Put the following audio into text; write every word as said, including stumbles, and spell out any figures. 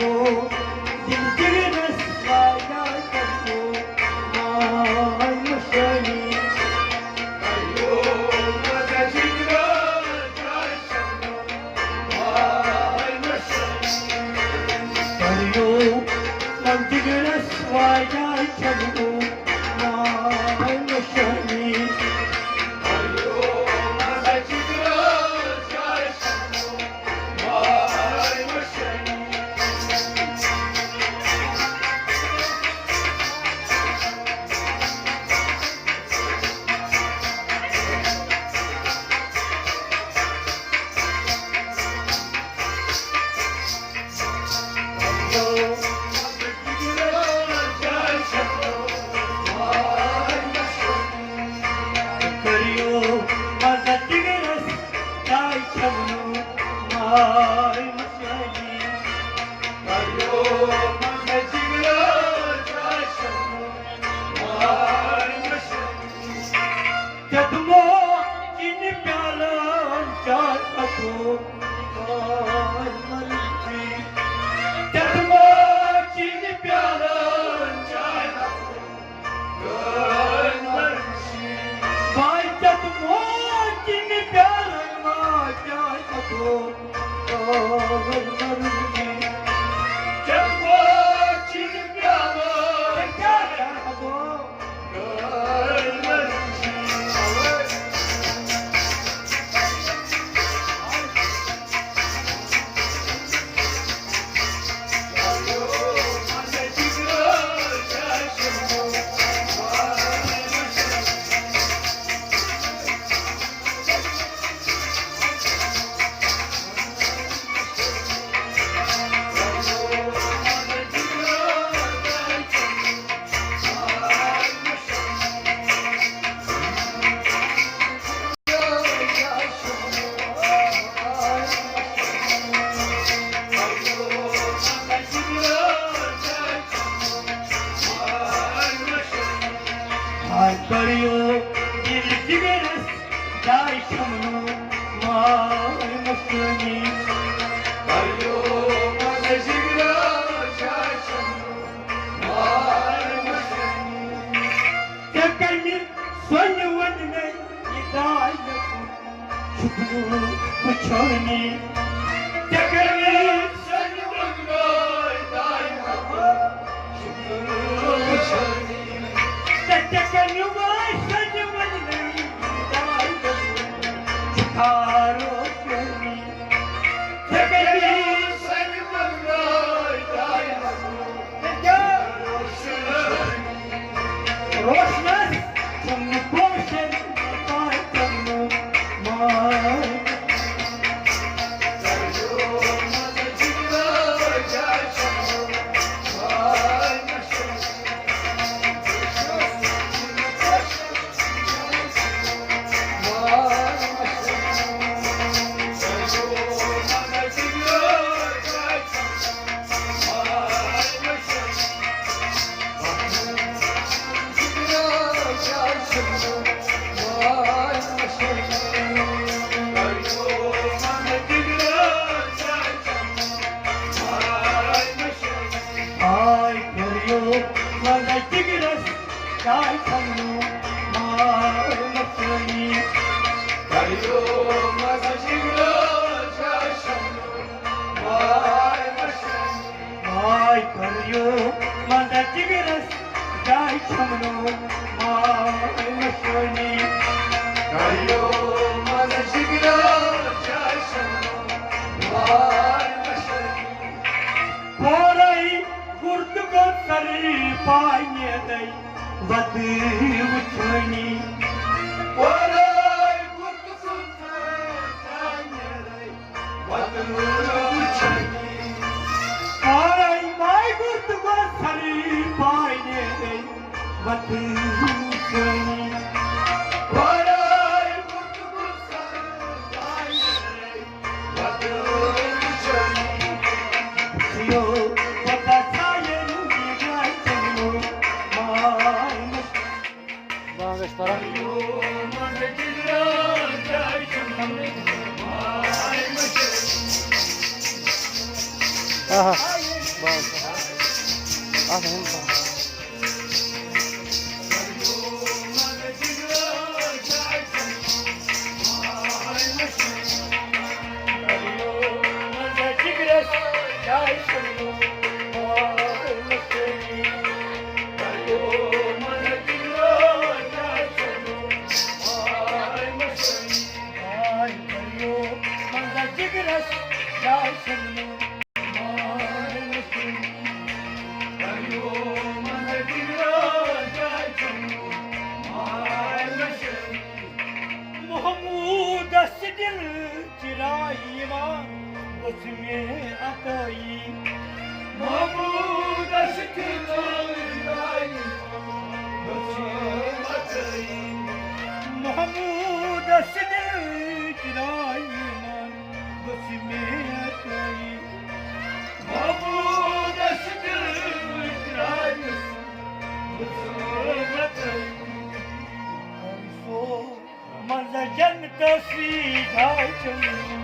دِل جِگرَس وایا کَرو ماے مَشٲنی۔ کَریو مَن جِگرَس وایا کَرو ماے مَشٲنی۔ کٔرِو مَزٕ جِگرَس چاے چَمنُک ماے مَشٲنی۔ کٔرِو مَزٕ جِگرَس چاے چَمنُک ماے مَشٲنی۔ تیٚتمو چینہِ پیالن چاے ہتو۔ تیٚتمو چینہِ پیالن چاے ہتو۔ بھائی تیٚتمو چینہِ پیالن ما چاے ہتو۔ تیٚتمو چینہِ پیالن چاے ہتو۔ ہاے کٔرِو دِل جِگرَس جاے چَمنُک ماے مَشٲنی۔ کٔرِو مَزٕ جِگرَس جاے چَمنُک ماے مَشٲنی۔ ژےٚ کَمہِ سۄنہِ ووٚن مےٚ یہِ داے مےٚ کوٚر شُکریہ وٕچھٲنی۔ ژےٚ کَمہِ سۄنہِ ووٚن مےٚ داے مےٚ کوٚر شُکریہ وٕچھٲنی۔ ژےٚ، ژےٚ کَمہِ وٲے سۄنہِ ووٚن مےٚ یہِ داے مےٚ کوٚر شُکارو چٲنی۔ روشنس چھُم نہٕ پوشن پاتن ماے۔ آے کٔرِو مَزٕ جِگرَس چاے چَمنُک ماے مَشٲنی۔ کٔرِو مَزٕ جِگرَس چاے چَمنُک ماے مَشٲنی۔ آے کٔرِو مَزٕ جِگرَس چاے چَمنُک ماے مَشٲنی۔ کٔرِو مَزٕ جِگرَس چاے چَمنُک ماے مَشٲنی۔ پورے گُرتہٕ گوٚو سرٕے پاے نیرے وَتہٕ وٕچھٲنی۔ پورے گُرتہٕ گوٚو سرٕے پاے نیرے وَتہٕ وٕچھٲنی۔ پورے پاے گُرتہٕ گوٚو سرٕے پاے نیرے وَتہٕ وٕچھٲنی۔ پورے گُرتہٕ گوٚو سرٕے پاے نیرے بانگ ٲسۍ پران۔ آہا۔ بس، اَتھ ہٮ۪مہٕ بہٕ۔ محمودس دِل چرائی یِوان، گوٚژھ مےٚ عطٲیی۔ محمودس دِل چرائی یِوان، گوٚژھ مےٚ عطٲیی۔ محمودس دِل چرائی یِوان، گوٚژھ مےٚ عطٲیی۔ محمودس دِل چرائی یِوان، گوٚژھ مےٚ عطٲیی۔ منٛز جنتس جاے چھم۔